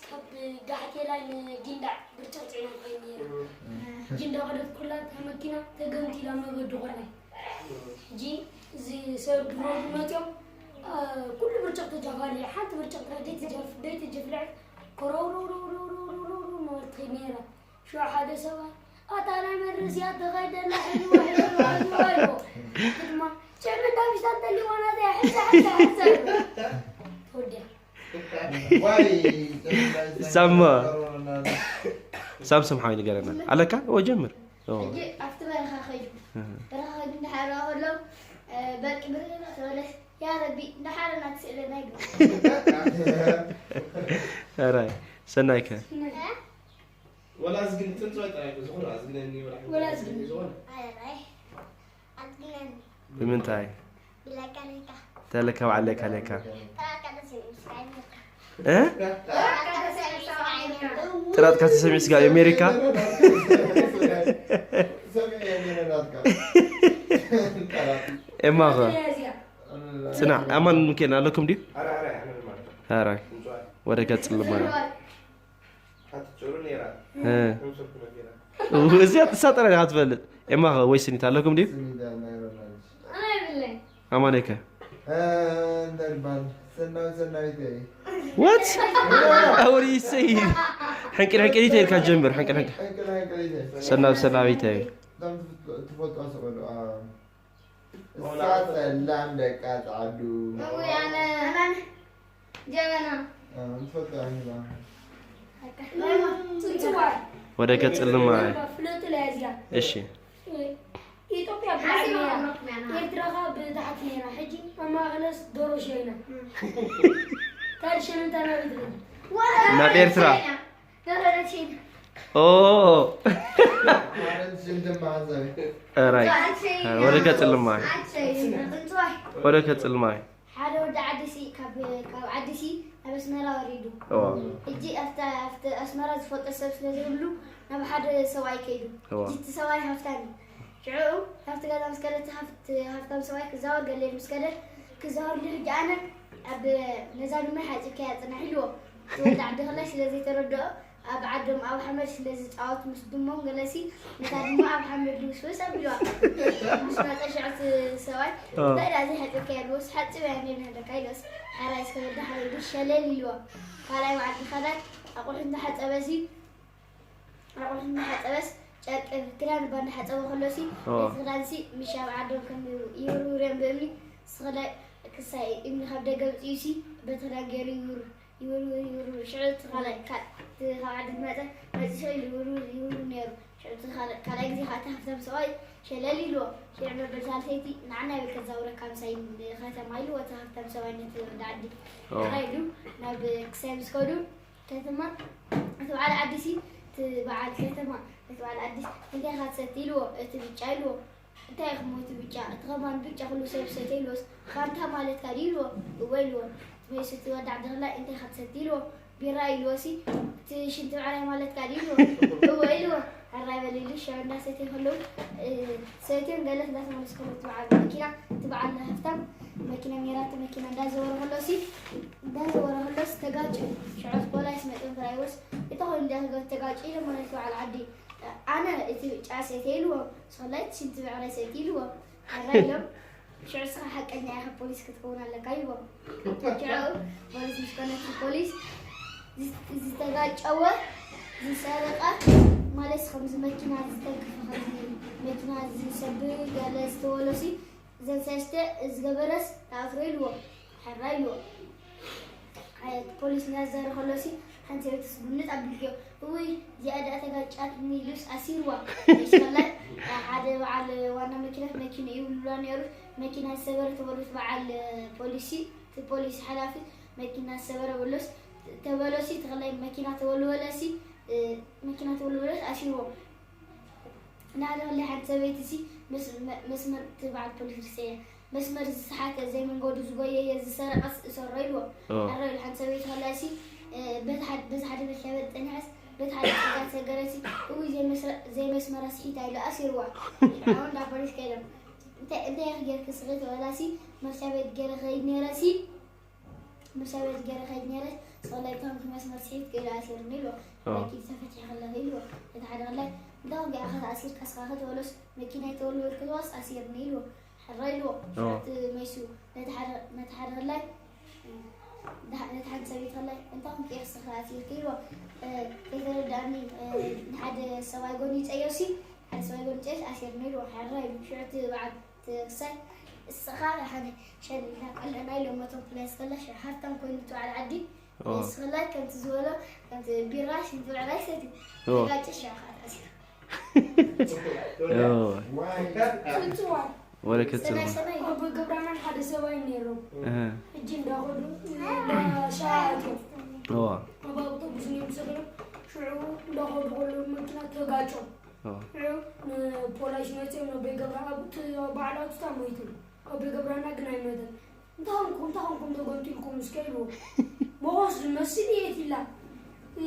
ካብ ጋሕቴላይ ንጊንዳዕ ብርጭቕ ጽዒና ንኸይድ ነይረ። ጊንዳዕ ከደት ኩላ እታ መኪና ተገምጢላ መገዲ ኮላይ። ሕጂ እዚ ሰብ ድሮ መፅኦም ኩሉ ብርጭቕ ተጃፋለ ሓንቲ ብርጭቕ ጥራይ ደይትጀፍ ደይትጀፍልዐት ኮረውረውረውረውረውረው ማለት ትኸይድ ነይራ። ሽዑ ሓደ ሰብኣይ ኣታ ናይ መድረስያ ተኸይደላ ሕልዋ ሕልዋ ሕልዋ ኢልዎ ድማ ጭዕሚ እንዳቢስታ እንተሊዋና ዘያ ሕዛ ሕዛ ሕዛ ተወዲያ። ሳማ ሳምሶም ሓወይ ንገረና ኣለካ። ጀምር። ሕጂ ኣብቲ በረኻ ከይዱ በረኻ ከይዱ እንዳሓራ ከሎ በቂ ብርቅ ተበለስ ያ ረቢ እንዳሓረና ትስእለና ይግባ። ራይ ሰናይከ ወላ ዝግን ጥንት ወይ ጥራይ ዝኾነ ኣዝግነኒ ወላ ወላ ዝግን ዝኾነ ኣይ ኣዝግነኒ ብምንታይ ብለካ ለካ ተለካ ባዕለካ ለካ ጥራካ ደስ ይብልካ እ ጥራካ ደስ ይብልካ ጥራጥካ ተሰሚዕ ስጋ ኣሜሪካ ኤማኸ ጽናዕ ኣማን ምኬን ኣለኩም ድዩ ኣረ ኣረ ኣነ ማለት ኣረ እንቷይ ወደ ገጽ ልማና ሓንቲ ጭሩ ነይራ እ ከምሰልኩ ነቢራ እዚኣ ትሳጠረ ኢኻ ትፈልጥ ኤማኸ ወይ ስኒት ኣለኩም ድዩ ኣማነከ እንታይ ይባል ሰናዊ ሰናዊት እየ ወት ኣውሪ ይሰይ ሕንቅል ሕንቅል ይተይልካ ጀምር ሕንቅል ሕንቅል ሕንቅል ሕንቅል ይተይ ሰናብ ሰናዊት እየ እቶም ትፈልጦ ስቕሉ እሳ ሰላም ደቃ ጸዓዱ እውይ ኣነ ጀበና ትፈልጦ ኣሚላ ጽንጽዋይ ወደ ገጽ ልማይ ፍለጡ ለያዝያ እሺ ኢትዮጵያ ብላዕሊ ነይራ ኤርትራ ኸ ብታሕቲ ነይራ ሕጂ ኣብ ማእኸለስ ዶሮ ሸይና ካልሸን እንተናቢት ናብ ኤርትራ ኦ ማለት ሽንት ማሕዘብ ራይ ወደ ገጽ ልማይ ወደ ገጽ ልማይ ሓደ ወዲ ዓዲሲ ካብ ካብ ዓዲሲ ናብ ኣስመራ ወሪዱ ኦ ሕጂ ኣብቲ ኣብቲ ኣስመራ ዝፈልጦ ሰብ ስለ ዘይብሉ ናብ ሓደ ሰብኣይ ከይዱ እዋ። እቲ ሰብኣይ ሃፍታም እዩ ሽዑ ካብቲ ገዛ ምስ ከደ እቲ ሃፍት- ሃፍታም ሰብኣይ ክዛወር ገሌል ምስ ከደ ክዛወር ኢሉ ሕጂ ኣነ ኣብ ነዛ ድማ ሓፂብካያ ፅናሕ ኢልዎ እቲ ወዲ ዓዲ ከላይ ስለ ዘይተረድኦ ኣብ ዓዶም ኣብ ሓመድ ስለ ዝፃወት ምስ ድሞም ገለሲ ነታ ድማ ኣብ ሓመድ ልውስውስ ኣቢልዋ ምስ መፀ ሽዑ እቲ ሰብኣይ እንታይ ዳ ዘይሓፅብካያ ኢልዎስ ሓፂበያ እንደ ንህደካ ኢሎስ ሓራይ እስከ ወዲ ሓደ ኢሉ ሸለል ኢልዎ ካልኣይ መዓልቲ ከላይ ኣቑሑ እንዳሓፀበሲ ኣቑሑ እንዳሓፀበስ ጨርቂ ክዳን እባ እንዳሓፀበ ከሎሲ ኦ። ነቲ ክዳንሲ ምሽ ኣብ ዓዶም ከም ይውርውር እዮም ብእምኒ ስኽለ ክሳይ እምኒ ካብ ደገ ኣውፂኡሲ በቲ ክዳን ገይሩ ይውር ይውርውር ይውርውር ሽዑ እቲ ካልኣይ ካ- እቲ ካብ ዓዲ ዝመፀ መፂሶ ኢሉ ይውርውር ይውርውር ነይሩ ሽዑ እቲ ካልኣይ- ካልኣይ ግዜ ከዓ እቲ ሃፍታም ሰብኣይ ሸለል ኢልዎ ሽዑ መበል ሳልሰይቲ ንዓና ይብል ከዛውረካ ምሳይ ከተማ ኢልዎ እቲ ሃፍታም ሰብኣይ ነቲ ወዲ ዓዲ ኦ። ጥራይ ኢሉ ናብ ክሳይ ምስ ከዱ ከተማ እቲ በዓል ዓዲሲ እቲ በዓል ከተማ እቲ በዓል ዓዲስ እንታይ ኢኻ ትሰቲ ኢልዎ እቲ ብጫ ኢልዎ እንታይ ኢኹም እቲ ብጫ እቲ ከማን ብጫ ኩሉ ሰብ ሰተ ኢልዎስ ፋንታ ማለትካ ድዩ ኢልዎ እወ ኢልዎ መይሱ እቲ ወዲ ዓዲ ከላይ እንታይ ኢኻ ትሰቲ ኢልዎ ቢራ ኢልዎሲ እቲ ሽንቲ ብዕራይ ማለትካ ድዩ ኢልዎ እወ ኢልዎ ሕራይ በል ኢሉ ሸዑ እንዳሰተዩ ከለዉ ሰትዮም ገለ እንዳተመለሱ ከለዉ እቲ በዓል መኪና እቲ በዓል ሃፍታም መኪና ኔራቶ መኪና እንዳዘወረ ከሎሲ እንዳዘወረ ከሎስ ተጋጭ ሽዑ ፖላይስ መፅዮም ተራይዎስ እታ ኮይኑ እንዲያ ተጋጭ ኢሎም ማለት በዓል ዓዲ ኣነ እቲ ጫ ሰይተ ኢልዎም ስኸላይት ሽንቲ ብዕራይ ሰይቲ ኢልዎም ሕራ ኢሎም ሽዑ ስኻ ሓቀኛ ኢኻ ፖሊስ ክትከውን ኣለካ ይልዎም ሽዑ ፖሊስ ምስ ኮነ እቲ ፖሊስ ዝተጋጨወ ዝሰረቐ ማለት ከምዚ መኪና ዝተግፈ ከምዚ መኪና ዝሰብር ገለ ዝተበሎሲ እዘን ሰለስተ ዝገበረስ ተኣስሮ ኢልዎ ሕራ ኢልዎ ፖሊስ እናዛረ ከሎሲ ሓንቲ ሰበይትስ ጉንጥ ኣቢልክዮ እውይ እዚኣ ደኣ ተጋጫትኒ ኢሉስ ኣሲርዋ ሽኸላይ ሓደ በዓል ዋና መኪናት መኪና ይብሉላ ነይሩ መኪና ዝሰበረ ተበሉት በዓል ፖሊሲ እቲ ፖሊስ ሓላፊ መኪና ዝሰበረ በሎስ ተበሎሲ ተኸላይ መኪና ተወልወለሲ መኪና ተወልወለስ ኣሲርዎ ናዕሊ ሓንቲ ሰበይቲ ሲ መስመር እቲ በዓል ፖሊስ ርሰያ መስመር ዝሰሓተ ዘይመንገዱ ዝጎየየ ዝሰረቐስ እሰሮ ኢልዎ ኣረ ኢሉ ሓንቲ ሰበይቲ ከላ ሲ በዚ ሓደ መሻበል ፀኒሐስ በቲ ሓደ ፅጋ ሰገረ ሲ እውይ ዘይመስመራ ስሒታ ኢሉ ኣሲርዋ ሽዑ እንዳ ፖሊስ ከይዶም እንታይ እንታይ ኢኺ ጌርኪ ስኺ ትበላ ሲ መሻበል ገይረ ከይድ ነይረ ሲ መሻበል ገይረ ከይድ ነይረ ጸላይ ታንኪ መስመር ስሒት ከይዱ ኣሲርኒ ኢልዎ። ኦ። መኪና ተፈቲሐ ከለኺ ኢልዎ። እቲ ሓደ ከላይ፣ "እንታይ ኮንካ ኢኻ ኣሲርካ እስኻ ክትበሎስ መኪና ይተወልወል ክትዋስ ኣሲርኒ" ኢልዎ። ሕራይ ኢልዎ። ኦ። ሽዑ እቲ መይሱ ነቲ ሓደ፣ ነቲ ሓደ ከላይ፣ ነቲ ሓንቲ ሰበይቲ ከላይ፣ "እንታይ ኮንካ ኢኻ ኣሲርካ?" ኢልዎ። እ፣ ከይተረድኣኒ፣ እ፣ ንሓደ ሰብኣይ ጎኒ ይጸዮሲ፣ ሓደ ሰብኣይ ጎኒ ይጸዮስ ኣሲርኒ ኢልዎ። ሕራይ ኢሉ። ሽዑ እቲ በዓል ትክሳይ እስኻ ደሓን ሸል ኢልና ቀልዕና ኢሎም መቶም ፕላስ ከላ ሸ-፣ ሃብታም ኮይኑ እቲ በዓል ዓዲ። ኦ። ንስኽላ ከምቲ ዝበሎ፣ ከምቲ ቢራ ሽንቲ ብዕራይ ሰትዩ። ኦ። ተጋጨ ሸዓ ከዓ ተኣሲሩ። ኦ። ጽንጽዋይ። ወረ ሰናይ፣ ከጽንዋ። ሰናይ። ኣብ ገብራናን ሓደ ሰብኣይ ነይሮም። እህ። ሕጂ እንዳኸዱ፣ እንዳ ሻሂ ኣትዮም። ኦ። ኣብ ኣውቶቡስ ነይሩ ዝሰገሩ፣ ሽዑ እንዳኸዱ ከለዉ መኪና ተጋጮም። ኦ። ሽዑ ንፖላይስ መጺኦም፣ ኣቦይ ገብረ ኣብ እቲ በዓል ኣውቶቡስ ሞይቱ። ኣቦይ ገብረሃና ግን ኣይሞተን። "እንታይ ኾንኩም፣ እንታይ ኾንኩም ተጎንጢልኩም እስከ?" ኢልዎ። መኾስ ዝመስል እየ ኢላ። እ፣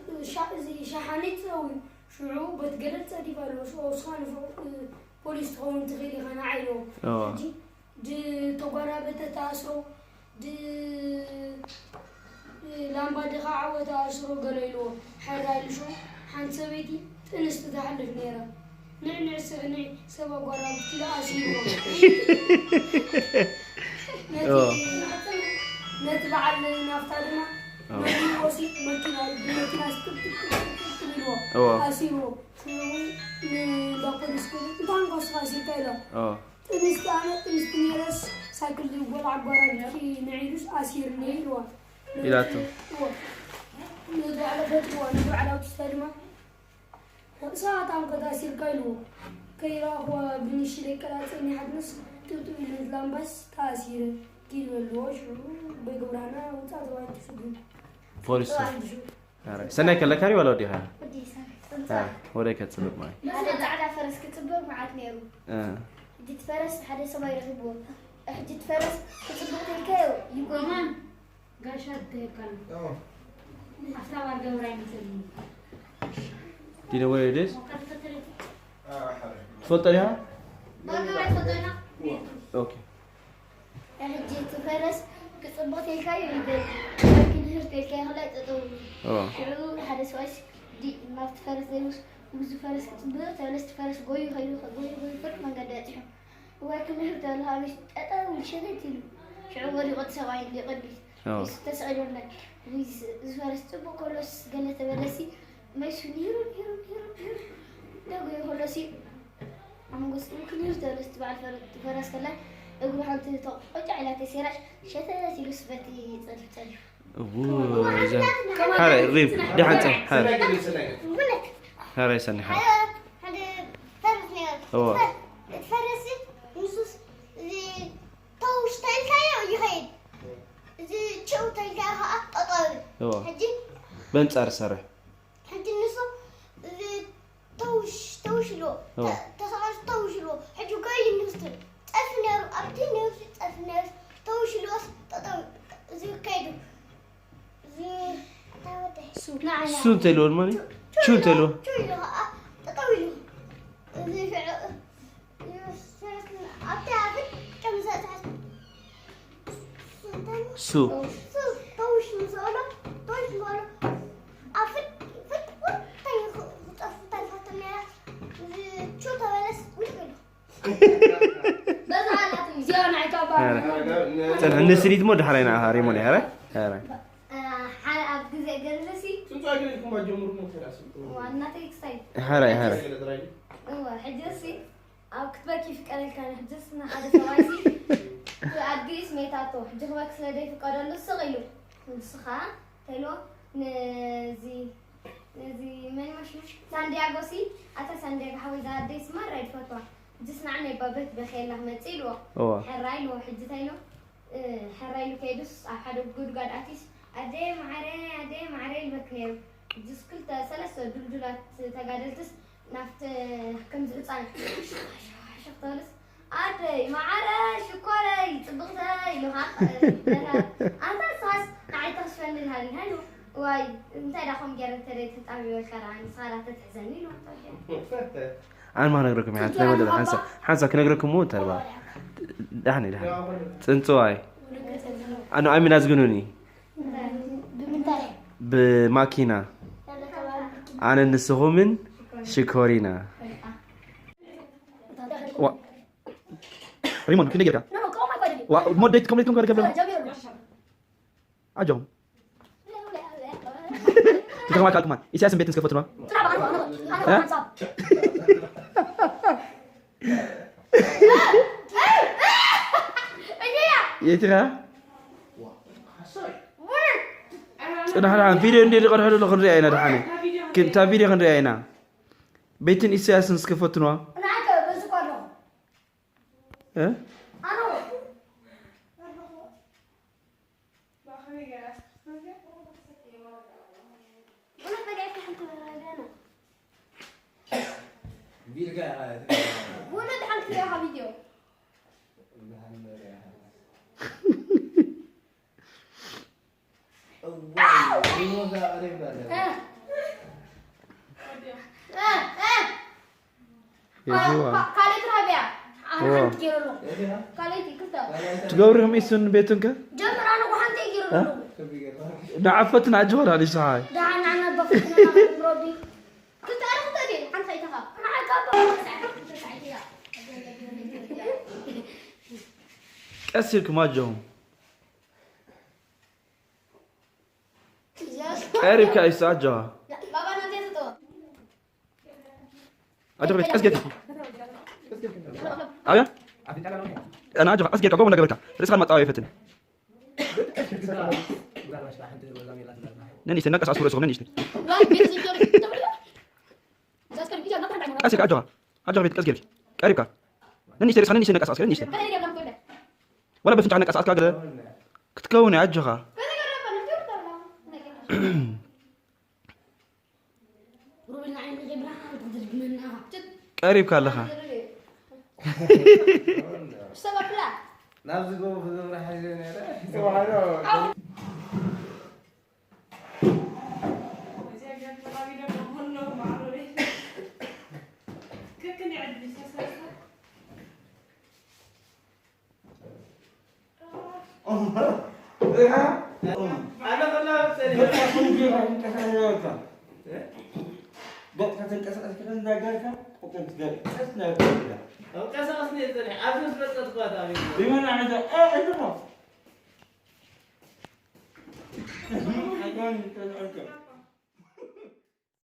እ፣ ሻ-፣ እዚ ሸሓኒት ጸውዩ። ሽዑ በቲ ገደል ጸዲፋ ኣለዎ። "ሶ-፣ እስኻ ንፉዕ፣ እ፣ ፖሊስ ትኸውን ትኽእል ኢኻ ንዓ" ኢልዎ። ኦ። ሕጂ ድተጓራበተ ተኣስሮ፣ ድ-፣ ላምባ ድኻ ዓወት ኣስሮ ገለ ኢልዎ። ሕራይ ኢሉ ሽዑ ሓንቲ ሰበይቲ ጥንስቲ ትሓልፍ ነይራ። "ንዕ፣ ንዕ፣ ስቕ፣ ንዕ፣ ሰብ ኣጓራብቲ" ኢሉ ኣሲርዎ። ነቲ፣ ኦ። ነቲ በዓል ናፍታ ድማ ኦ። መኪና ወሲ-፣ መኪና፣ ብመኪና ስጥብ፣ ጥብ፣ ጥብ፣ ጥብ፣ ጥብ ኢልዎ። ኦ። ኣሲርዎ። ሽዑ ንእንዳ ፖሊስ ከይዱ፣ "እንታይ እንኳ ስኻ ኣሲርካ?" ኢሎ። ኦ። ጥንስቲ ኣነ ጥንስቲ ነይረስ ሳይክል ዝጎል ኣጓራብቲ ንዒዱስ ኣሲርኒ ኢልዋ። ኢላቶ። እዎ። ንባዕላ ፈትዋ፣ ንባዕላ ኣውቲስታ ድማ ሰዓት ኣንኮ ተኣሲርካ ኢልዎ። ከይረኣኽዋ ብንሽለይ ቀላጽኒ ሓትንስ ጥምጥም ኢሉ ላምባስ ተኣሲረ ኪድ በልዎ። ሽዑ በገብራና ውጻእ ተባሂሉ ተሰጒሙ። ፖሊስ። ተባሂሉ ሽዑ። ኣረ፣ ሰናይ ከለካ ሪዋላ ወዲኻ? ወዲ ሰናይ። አ፣ ወደ ከጽብቅ ማይ። ሓደ ጻዕዳ ፈረስ ክጽብቅ መዓት ነይሩ። እ። ሕጂ እቲ ፈረስ ሓደ ሰብኣይ ረኺብዎ። ሕጂ እቲ ፈረስ ክጽብቅ ተልካዮ ይጎማን ጋሻ ትህካል። ኣዎ። ኣፍታ ባር ገብራ ይመስለኒ። ዲነ ወሬ ደስ? ትፈልጦ ዲኻ? ባር ገብራ ይፈልጦ ኢና። ኦኬ። ሕጂ እቲ ፈረስ ክጽብቕ ተልካዮ ይብል፣ ክንህር ተልካዮ ከላይ ጠጠው ኢሉ። ኦ። ሽዑ ሓደ ሰብኣይስ ዲ-፣ ናብቲ ፈረስ ዘይብስ፣ ምስዚ ፈረስ ክጽብቕ ተበለስ፣ እቲ ፈረስ ጎዩ ከይዱ፣ ጎዩ፣ ጎዩ፣ ፍርድ መንገዲ ኣጽሑ። እዋይ ክንህር ተበለ፣ ኣበይ ጠጠው ኢሉ ሸተት ኢሉ። ሽዑ ወዲቑ እቲ ሰብኣይ እንዲ ቅድሚት። ኦ። ንሱ ተሰቒሉ ኣሎ። ውይ፣ እዚ፣ እዚ ፈረስ ጽቡቕ ከሎስ ገለ ተበለሲ፣ መይሱ ኒሩ፣ ኒሩ፣ ኒሩ፣ ኒሩ። ደጉ ከሎሲ፣ ኣመንጎስ ክንህር ተበለስ፣ እቲ በዓል ፈረ-፣ ፈረስ ከላ፣ እግሩ ሓንቲ ተቆጫ ኢላ ተሰይራሽ፣ ሸተት ኢሉስ በቲ ጸድፍ ጸድፍ። እዎ፣ እዛ-፣ ከማን ሓራይ፣ ሪም፣ ደሓን ጸ-፣ ሓራይ። ሰናይ ግን፣ ሰናይ ግን። ብለት። ሓራይ ሰኒ፣ ሓራይ። ሓደ፣ ሓደ ፈረስ ነይሩ። እዎ። ፈ-፣ እቲ ፈረስ ንሱስ እዚ ተውሽ ተልካዮ ይኸይድ። እዚ ችው ተልካዮ ኸዓ ጠጠው። እዎ። ሕጂ በንጻር ሰርሕ። ሕጂ ንሱ እዚ ተውሽ፣ ተውሽ ኢልዎ። እዎ። ተ-፣ ተሰቓሽ ተውሽ ኢልዎ። ሕጂ ጎይ ንሱ ጠፊ ነይሩ፣ ኣብቲ ነብሱ ጠፊ ነይሩ። ተውሽ ኢልዎስ ጠጠው እዚ ከይዱ። ሱ እንተ ኢልዎ ድማ ቹ እንተ ኢልዎ። ቹ ኢሉ ኸዓ ጠጠው ኢሉ። እዚ ሽዑ፣ ኣብቲ ኣፍን ከም ዘትሐት ሱ። ሱ ተውሽ ምስ በሎ፣ ተውሽ ምስ በሎ፣ ኣፍን ፍን እንታይ ክጠፉ ተልፋቶ ነይራ። እዚ ቹ ተበለስ ውልቅ ኢሉ። በዛ ኣላትኒ። እዚኣ ናይ ካባ። ኧረ። ጽንሕ፣ ንስሪት እሞ ድሕራይ ንኣኻ ሪሞን እያ፣ ኧረ? ኧረ። እ፣ ሓደ ኣብ ግዜ ገለሲ ጽንጽዋ ገለ ኢልኩም ኣጀምሩ እሞ ከይዳ ስምጡ። ዋና ቴክስታይ። ሓራይ፣ ሓራይ። ገለ ጥራይ። እወ፣ ሕጂ እሲ ኣብ ክትበኪ ይፍቀደልካ፣ ሕጂ እሲ ንሓደ ሰብኣይ ሲ ኣድጊ ስሜታቶ፣ ሕጂ ክበኪ ስለ ዘይፍቀደሉ ስቕ ኢሉ። ንስኻ ተሎ ነዚ ነዚ መን ማሽሙሽ ሳንዲያጎ ሲ፣ ኣታ ሳንዲያጎ ሓወይ፣ እዛ ኣደይ ስማ ራይ ትፈትዋ። ሕጂ ስናዕ ናይ ባበት በኸየላ ክመጽእ ኢልዎ። እዋ። ሕራይ ኢልዎ፣ ሕጂ እንታይ ኢልዎ? እ፣ ሕራይ ኢሉ ከይዱስ ኣብ ሓደ ጉድጓድ ኣትዩስ፣ "ኣደይ ማዓረ፣ ኣደይ ማዓረ" ይልበክ ነይሩ። ሕጂስ ክልተ ሰለስተ ዱልዱላት ተጋደልትስ ናብቲ ከምዚ ህጻን ሕሽኽ ተብልስ፣ ኣደይ፣ ማዓረ፣ ሽኮረይ፣ ጽብቕተይ ኢሉኻ፣ ኣንታ ንስኻስ ንዓይ ተኽሽፈኒ ኢልካ ዲኻ ኢሉ። ዋይ፣ እንታይ ደኣ ከምኡ ገይረ እንተ ደይ ተጣብቢ በልካ ደኣ ንስኻ ደኣ ተትሕዘኒ ኢሉ። ኣነ ማ ክነግረኩም እየ፣ ሓንቲ ናይ መደብ ሓንሳብ፣ ሓንሳብ ክነግረኩም እሞ እንተ ደኣ። ዳሕኒ፣ ዳሕኒ። ጽንጽዋይ። ኣነ ኣሚን ኣዝግኑኒ። ብማኪና ኣነ ንስኹምን ሽኮሪና። ዋ፣ ሪሞን ክንደይ ጌርካ? ዋ፣ ሞዴት ኮምፕሊት ኮምፕሊት ገብረ። ኣጆም ትከማ ካልኩማ ኢሳያስን ቤትን እስከ ፈትኗ። እ? የትኻ? ጽናሕ ደሓን ቪድዮ እንዴ ዝቐድሐሉ ክንሪኣ ኢና ደሓን። ግን እታ ቪድዮ ክንሪኣ ኢና። ቤትን ኢሳያስን እስከ ፈትኗ። እ? የዚዋ። ካልኣይቲ ራቢያ። ኣነ ዋ። ሓንቲ ገይረሉ። ካልኣይቲ ክልተ። ትገብሪ ከም ኢሱን ቤቱን ከ? ጀምር፣ ኣነ እኮ ሓንቲ ገይረሉ። እ? ንዓፈትን ኣጆራ ንስሓይ። ደሓን፣ ንዓና በፍትና ረቢ። ክልተ፣ ኣነ ክልተ ድየ? ሓንቲ ኣይተኻ። ንዓካ በፍትና። ቀስ ኢልኩም ኣጆኹም። ቀሪብካ ኢሱ ኣጆኻ። ኣጆኻ ቤት ቀስ ጌርካ። ኣብያ? ኣና ኣጆኻ ቀስ ጌርካ ጎቦ እንዳገበርካ። ርእስኻ ማጣወያ ይፈትን። ነኒስተ ነቀሳስ ርእስኹም ነኒስተ። ቀስ ኢልካ ኣጆኻ። ኣጆኻ ቤት ቀስ ጌርካ። ቀሪብካ። ነኒስተ ርእስኻ ነኒስተ ነቀሳስ ነኒስተ። ወላ በፍንጫ ነቀሳስካ ገለ ክትከውን ኣጆኻ። ቀሪብካ ኣለኻ። ናብዚ ጎቦ ክገብራ ሓይለ ነይረ።